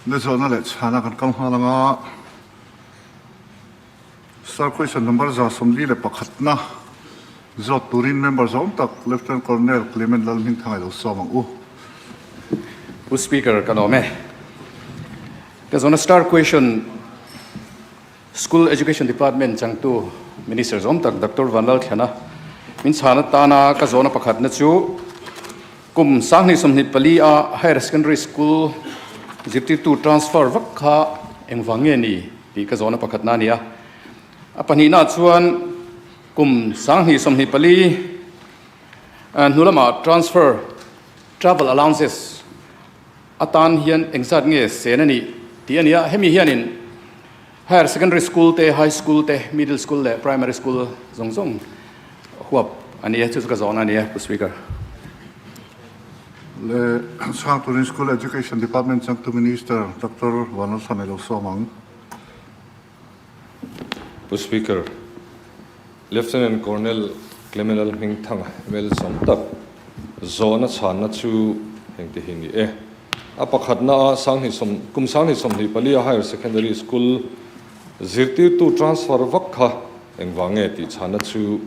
Le zawhna leh chhana kan kal nghal anga Star question number 141 na zawt turin member zawm tak Lieutenant Colonel Clement Lalhmingthanga i lo sawm ang u. Pu Speaker kan awm e. Ka zawhna star question School Education Department changtu Minister zawm tak Doctor Vanlalthlana min chhan atana ka zawhna pakhatna chu kum 2024 a Higher Secondary School zirtirtu transfer vak kha engvang nge ni tih ka zawhna pakhatna a ni a. A pahnihna chuan kum 2024 hnu lamah transfer travel allowances atan hian engzat nge sen a nih tih a ni a, hemi hianin Higher Secondary School te, High School te, Middle School leh Primary School zawng zawng huap a ni a, chu chu ka zawhna a ni a, Pu Speaker. Le chhang turin School Education Department changtu Minister Doctor Vanlalthana lo sawm ang. Pu Speaker, Lieutenant Colonel Clement Lalhmingthanga ML zawm tak zawhna chhanna chu hengte hi ni e. A pakhatna a Sanghnih sawm kum 2024 a Higher Secondary School zirtirtu transfer vak kha engvang nge tih chhanna chu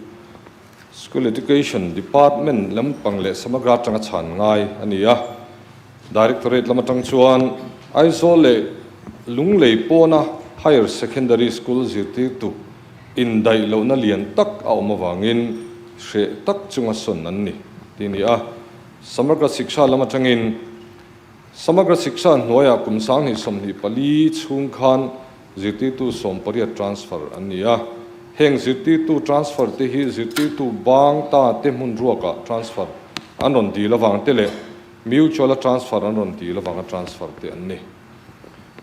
School Education Department lampang leh Samagra atanga chhan ngai a ni a. Directorate lam atang chuan Aizawl leh Lunglei pawna Higher Secondary School zirtirtu indaih lohna lian tak a awm avangin hreh tak chunga sawn an ni tih a ni a. Samagra Shiksha lam atangin Samagra Shiksha hnuaiah kum 2024 chhung khan zirtirtu 18 transfer an ni a. Heng zirtirtu transfer te hi zirtirtu bang ta te hmun ruakah transfer an rawn dil avang te leh mutual a transfer an rawn dil avanga transfer te an ni.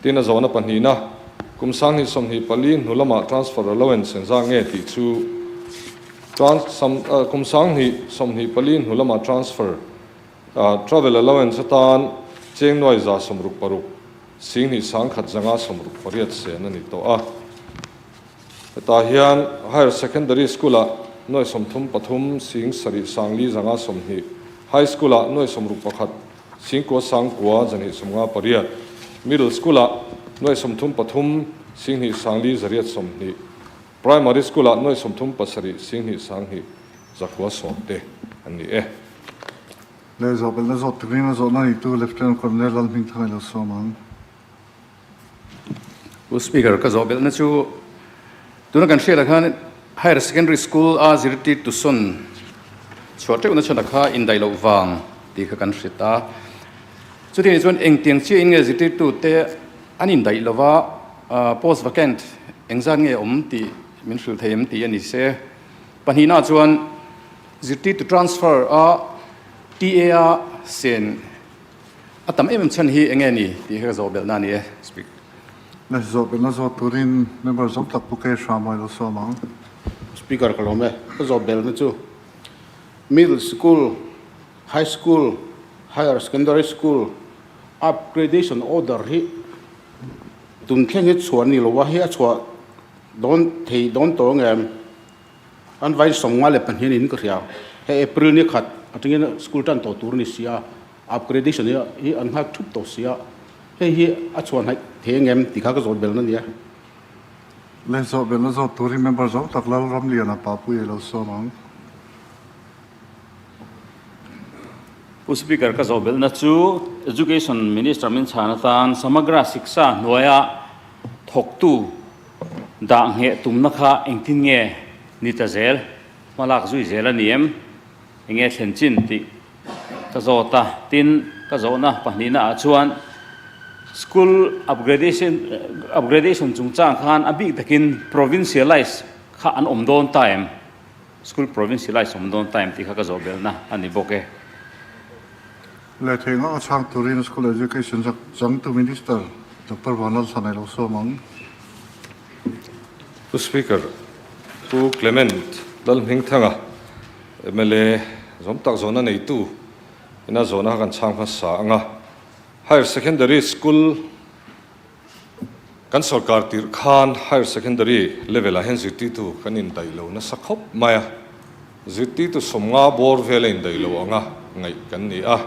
Tin a zawhna pahnihna, kum 2024 hnu lamah transfer allowance engzah nge tih chu kum 2024 hnu lamah transfer travel allowance atan cheng nuai 166 10,168 sen a ni tawh a. Hetah hian Higher Secondary School-ah nuai 33 7,420, High School-ah nuai 61 9,928, Middle School-ah nuai 33 1,420, Primary School-ah nuai 37 1,110 te an ni e. Le zawhbelhna zawt turin a zawhna neitu Lieutenant Colonel Lalhmingthanga i lo sawm ang. Pu Speaker, ka zawhbelhna chu tuna kan hriatah khan Higher Secondary School a zirtirtu sawn chhuah teuhna chhanah kha indaih loh vang tih kha kan hre ta. Chutiang chuan engtiang chiahin nge zirtirtute an indaih lova post vacant engzat nge awm tih min hrilh thei em tih a ni se. Pahnihna chuan zirtirtu transfer a TA a sen A tam em em chhan hi enge ni tih hi ka zawh belhna a ni e, Speaker. Le zawh belhna zawh turin member zawm tak Pu Kei Hramawii lo sawm ang. Speaker ka lawm e. Ka zawh belhna chu Middle School, High School, Higher Secondary School upgradation order hi tun thleng hi chhuah ni lo a, hei a chhuah dawn thei dawn tawh ang em? An vai 52 niin ka hria. Hei April ni khat atangin school tan tawh tur a ni si a, upgradation hi hi an nghak thup tawh si a, hei hi a chhuah hnaih thei ang em tih kha ka zawt belna a ni a. Le zawh belna zawt turin member zawng tak Lalramliana Papuia lo sawm ang. Pu Speaker ka zawh belhna chu Education Minister min chhan atan Samagra Shiksha hnuaia thawktu dah ngheh tumna kha engtin nge ni ta zel, hmalak zui zel a ni em? Enge thlen chin tih ka zawt a, tin ka zawhna pahnihna ah chuan School upgradation upgradation chungchang khan a bik takin provincialize kha an awm dawn ta em? School provincialize awm dawn ta em tih kha ka zawh belhna a ni bawk e. Le thei ngak a chhang turin School Education changtu Minister Doctor Vanlalthana i lo sawm ang. Pu Speaker, Pu Clement Lalhmingthanga, mla zawm tak zawhna neitu ina zawhna kha kan chhang hmasa ang a. Higher Secondary School kan sorkar tirh khan Higher Secondary level ah hian zirtirtu kan indaih lo nasa khawp mai a. Zirtirtu 50 bawr vel a indaih lo anga ngaih kan ni a.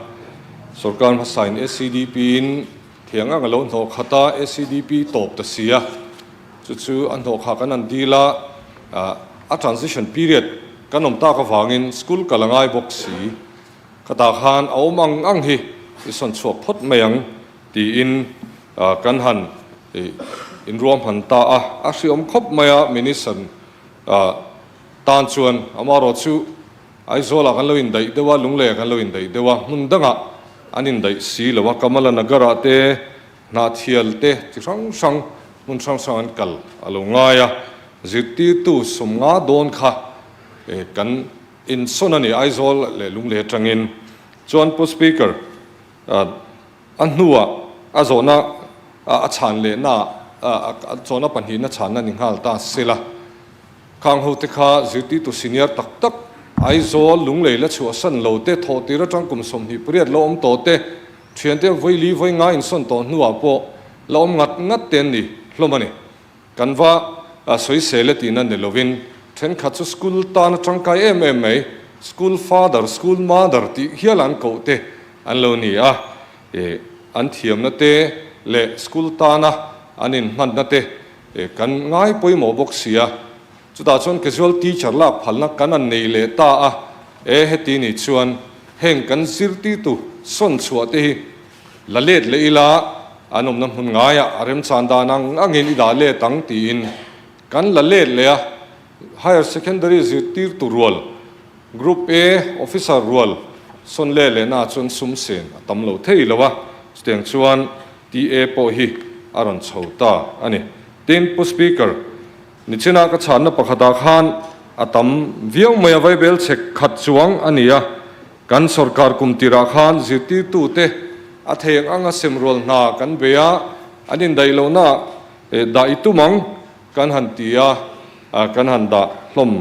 Sorkar hmasain SEDP in. Thiang ang a lo hnawh khat a, ACDP tawp ta si a, chu chu a hnawh kha kan han dil a, a transition period kan awm tak avangin school kal a ngai bawk si. Khatah khan a awm ang ang hi i sawn chhuak phawt mai ang tiin kan han inruahman ta a, a hriawm khawp mai a, Minister tan chuan amaherawh chu Aizawlah kan lo indaih deuh a, Lungleiah kan lo indaih deuh a, hmun dangah an indaih si lo a, Kamala Nagar-ah te, Hnahthial te chi hrang hrang, hmun hrang hrang an kal a lo ngai a, zirtirtu 50 dawn kha kan insawn a ni Aizawl leh Lunglei atangin. Chuan Pu Speaker, a hnuah a zawhna a chhan lehna ah zawhna pahnihna chhanna ni nghal ta sela. Khang ho te kha zirtirtu senior tak tak, Aizawl, Lunglei la chhuahsan lo te, thawh tir atang kum 28 la awm tawh te, thiante vawi li vawi nga insawn tawh hnuah pawh la awm ngat ngat te an ni hlawm a ni. Kan va sawisel e tihna ni lovin thenkhat chu school tan a tangkai em em mai, school father, school mother tih hial an koh te an lo ni a, an thiamna te leh school tana an inhmanna te Kan ngai pawimawh bawk si a, chutah chuan casual teacher lak phalna kan an nei leh ta a, e heti ni chuan heng kan zirtirtu sawn chhuah te hi la let leh ila an awmna hmun ngaiah a remchan dan ang angin i dah let ang tiin kan la let leh a, higher secondary zirtirtu rual Group A officer rual sawn leh lehna chuan sum sen a tam lo thei lo a, chutiang chuan TA pawh hi a rawn chho ta a ni. Tin, Pu Speaker, nichina ka chhanna pakhatah khan a tam viau mai a, vaibel chhek khat chuang a ni a, kan sorkar kum tirah khan zirtirtute a thei ang anga sem rual hna kan bei a, an indaih lohna dah i tum ang kan han ti a, kan han dah hlawm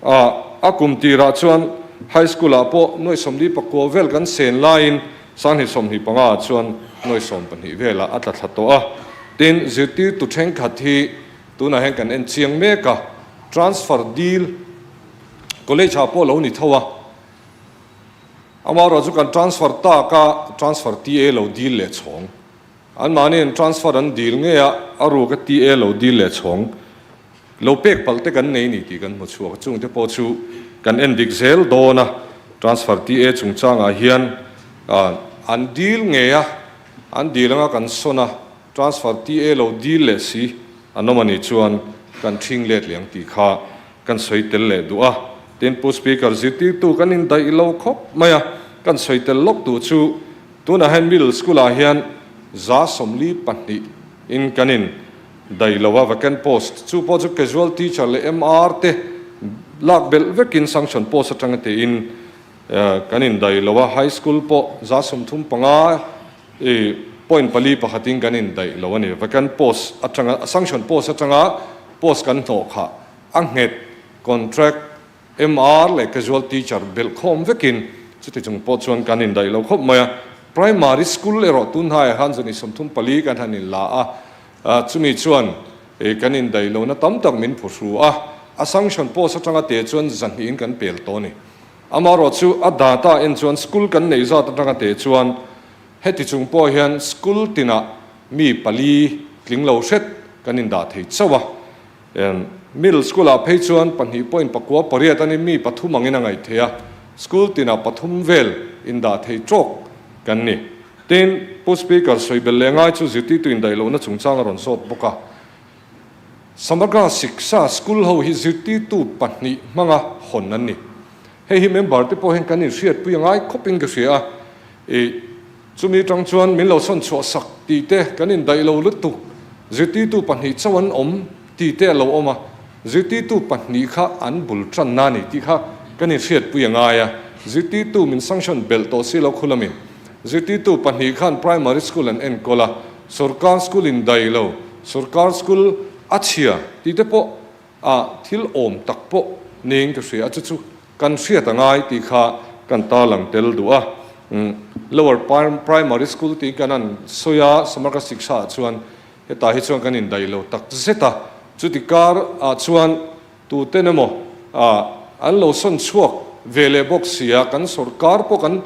a. A kum tirah chuan High School ah pawh nuai 49 vel kan sen laiin 2025 ah chuan nuai 12 velah a tla thla tawh a. Tin, zirtirtu thenkhat hi tunah hian kan en chiang mek a, transfer deal college ah pawh lo ni tho a, amaherawhchu kan transfer tak a, transfer TA lo deal leh chhawng. Anmahni an transfer an dil ngei a, a ruk a TA lo dil leh chhawng lo pek palh te kan nei ni tih kan hmu chhuak a, chungte pawh chu kan en dik zel dawn a, transfer TA chungchangah hian an dil ngei a, an dil anga kan sawn a, transfer TA lo dil leh si an awm a nih chuan kan ṭhing let leh ang tih kha kan sawi tel leh duh a. Tin, Pu Speaker, zirtirtu kan indaih lo khawp mai a, kan sawi tel lawk duh chu Tunah hian middle school ah hian 42 in kan in daih lo a, vacant post chu pawh chu casual teacher leh MR te lak belh vekin sanction post atanga tein kan in daih lo a, high school pawh 35 i point pali pakhat in kan in daih lo a ni, vacant post atanga sanction post atanga post kan hnawh khah a nghet contract MR leh casual teacher belh khawm vekin chuti chung pawh chuan kan indaih lo khawp mai a. Primary school erawh tun hnaiah khan zani 34 kan han inla a, chumi chuan kan indaih lohna tam tak min phuhru a, a sanction post atanga te chuan zahnihin kan pel tawh a ni. Amaherawh chu a data en chuan school kan neih zat atanga te chuan heti chung pawh hian school tinah mi pali tling lo hret kan indah thei chauh a. Middle school ah phei chuan pahnih point pakua pariat a ni mi pathum angin a ngaih theih a, school tinah pathum vel indah thei tawk kan ni. Tin, Pu Speaker sawi belh leh ngai chu zirtirtu indaih lohna chungchang a rawn zawt bawk a. Samagra Shiksha school ho hi zirtirtu pahnih hmanga hawn an ni. Hei hi member te pawh hian kan inhriatpui a ngai khawpin ka hria a. I chumi tang chuan min lo sawn chhuah sak tih te kan indaih lo lutuk, zirtirtu pahnih chauh an awm tih te a lo awm a, zirtirtu pahnih kha an bul tanna a ni tih kha kan inhriatpui a ngai a, zirtirtu min sanction belh tawh si lo khulamin zirtirtu pahnih khan primary school an enkawl a, sorkar school indaih lo, sorkar school a chhia tih te pawh A thil awm tak pawh niin ka hria a, chu chu kan hriat a ngai tih kha kan tarlang tel duh a. Lower Primary School tih kan han sawi a, Samagra Shiksha ah chuan hetah hi chuan kan indaih lo tak zet a, chuti kar ah chuan tuten emaw an lo sawn chhuak ve leh bawk si a, kan sorkar pawh kan.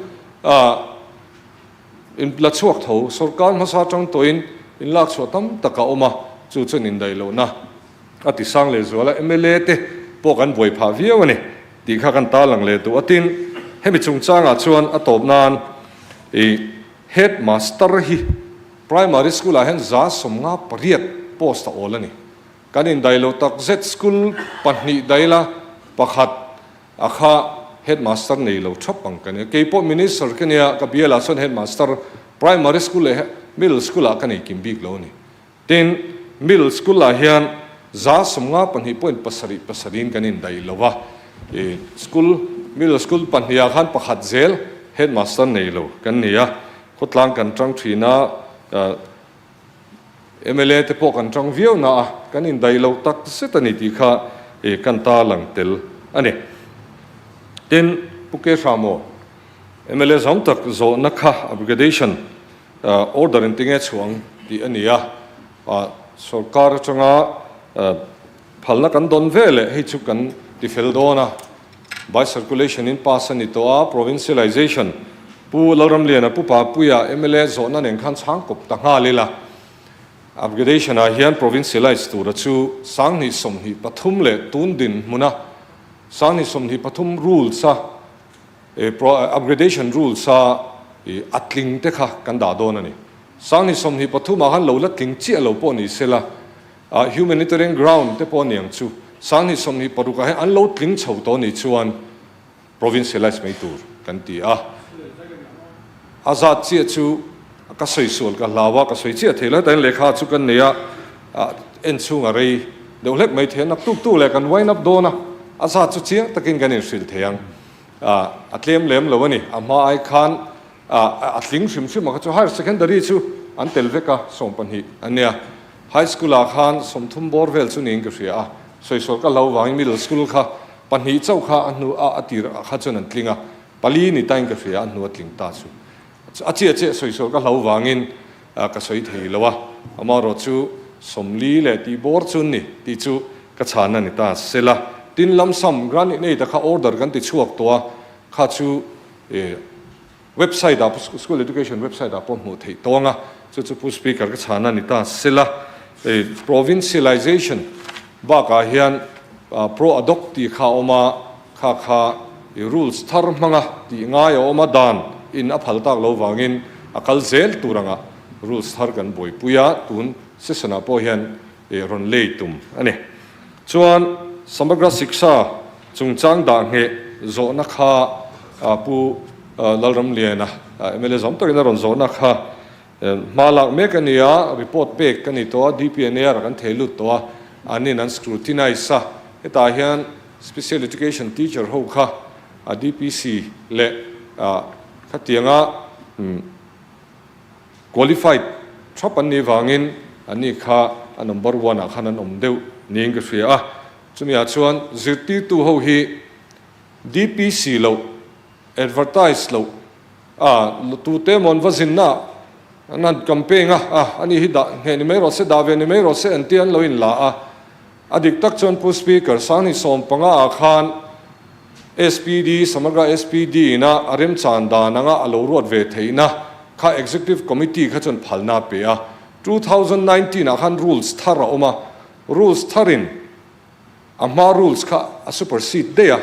In la chhuak tho, sorkar hmasa atang tawhin in lak chhuah tam tak a awm a, chu chuan indaih lohna a ti sang leh zual a, mla te pawh kan buai phah viau a ni tih kha kan tarlang leh duh a. Tin, hemi chungchangah chuan a tawp nan i headmaster hi primary school ah hian 158 post a awl a ni. Kan indaih lo takzet school pahnih daila pakhat A kha headmaster nei lo thap ang ka nia. Kei pawh minister ka nia, ka bialah chuan headmaster primary school leh middle school ah ka nei kim bik lo a ni. Tin, middle school ah hian 52.7 pasarihin kan indaih lo a, i school middle school pahnih ah khan pakhat zel headmaster nei lo kan ni a, khawtlang kan tang thin a, Mla te pawh kan tang viau na a, kan indaih lo tak zet a ni tih kha kan ta lang tel a ni. Tin, Pu Ke Hramaw, mla zawng tak zawhna kha upgradation order in tinge chhuang tih a ni a, sorkar atanga Phalna kan dawn ve leh hei chu kan ti fel dawn a, by circulation in pass a ni tawh a, provincialization Pu Lalramliana Pu Papuia mla zawhna nen khan chhang kawp ta nghal ila, upgradation ah hian provincialize tura chu 2023 leh tun dinhmuna 2023 rules a upgradation rules a a tling te kha kan dah dawn a ni. 2023 ah khan lo la tling chiah lo pawh ni sela, Ah humanitarian ground te pawh aniang chu 2026 ah hian an lo tling chho tawh anih chuan provincialize mai tur kan ti a. A zat chiah chu ka sawi sual ka hlau a, ka sawi chiah thei lo. Hetah hian lehkha chu kan nei a, en chhung a rei deuh hlek mai thei a, naktuk tu leh kan wind up dawn a, a zat chu chiang takin kan inhrilh thei ang. A tlem lem lo a ni, a hma ai khan a tling hrim hrim a kha chu higher secondary chu an tel vek a, 12 a nia. High school ah khan 30 bawr vel chu niin ka hria a, sawisawr ka hlo vangin middle school kha pahnih chauh kha a hnu a a tir ah kha chuan an tling a, pali ni tain ka hria a hnu a tling ta chu. A chiah chiah sawisawr ka hlo vangin ka sawi thei lo a, amaherawh chu 40 leh tih bawr chu ni tih chu ka chhan a ni ta sela. Tin lamsam grant in aid a kha order kan ti chhuak tawh a, kha chu Website ah School Education website ah pawh hmuh theih tawng a, chu chu Pu Speaker ka chhan a ni ta sela. Hei provincialization bakah hian pro ad hoc tih kha a awm a, kha kha i rules thar hmanga tih ngai a awm a, dan in a phal tak lo vangin a kal zel tur anga rules thar kan buaipui a, tun session ah pawh hian rawn lei tum a ni. Chuan Samagra Shiksha chungchang dah ngheh zawhna kha Pu Lalramliana mla zawm takin a rawn zawhna kha hma lak mek a ni a, report pek a ni tawh a, DPNAR ah kan thei lut tawh a, an in an scrutinize a, hetah hian Special Education teacher ho kha DPC leh khatianga Qualified thap an nih vangin anni kha a number one ah khan an awm deuh niin ka hria a, chumi ah chuan zirtirtu ho hi DPC loh, advertise loh a tute emaw an va zinna ah an han campaign a, a ani hi dah hneh ni mai rawh se, dah ve ni mai rawh se an tia an lo inla a, a dik tak chuan Pu Speaker 2015 ah khan SPD, Samagra SPD ina a remchan dan anga a lo ruat ve theihna kha Executive Committee kha chuan phalna a pe a. 2019 ah khan rules thar a awm a, rules tharin a hma rules kha a supersede daih a.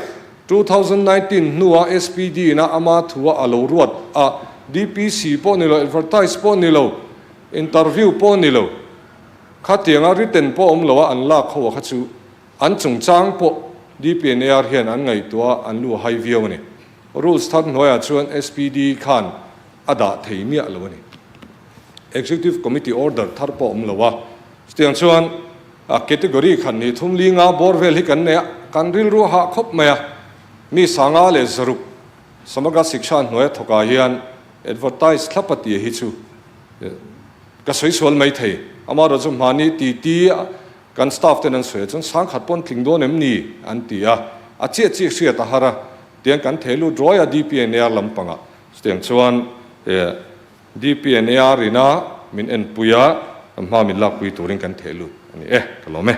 2019 hnua SPD ina ama thua a lo ruat a, DPC pawh ni lo, advertise pawh ni lo, interview pawh ni lo, khatianga written pawh awm lo a an lak ho a kha chu An chungchang pawh DPNAR hian an ngaihtuah a, an lu a hai viau a ni. Rules thar hnuaiah chuan SPD khan a dah thei miah lo a ni. Executive Committee order thar pawh a awm lo a. Chutiang chuan a category khan ni thum li nga bawr vel hi kan nei a, kan rilru a hah khawp mai a. Mi 506 Samagra Shiksha hnuaia thawkah hian advertise thlap a tih hi chu ka sawi sual mai thei. Amaherawhchu hmani titi Kan staff ten an sawi a chuan 10,000 pawn tling dawn em ni? an ti a, a chiah chiah hriat a har a, tiang kan thei lut ruai a DPNAR lampangah chutiang chuan DPNAR ina min enpui a, hma min lakpui turin kan thei lut a ni e, ka lawm e.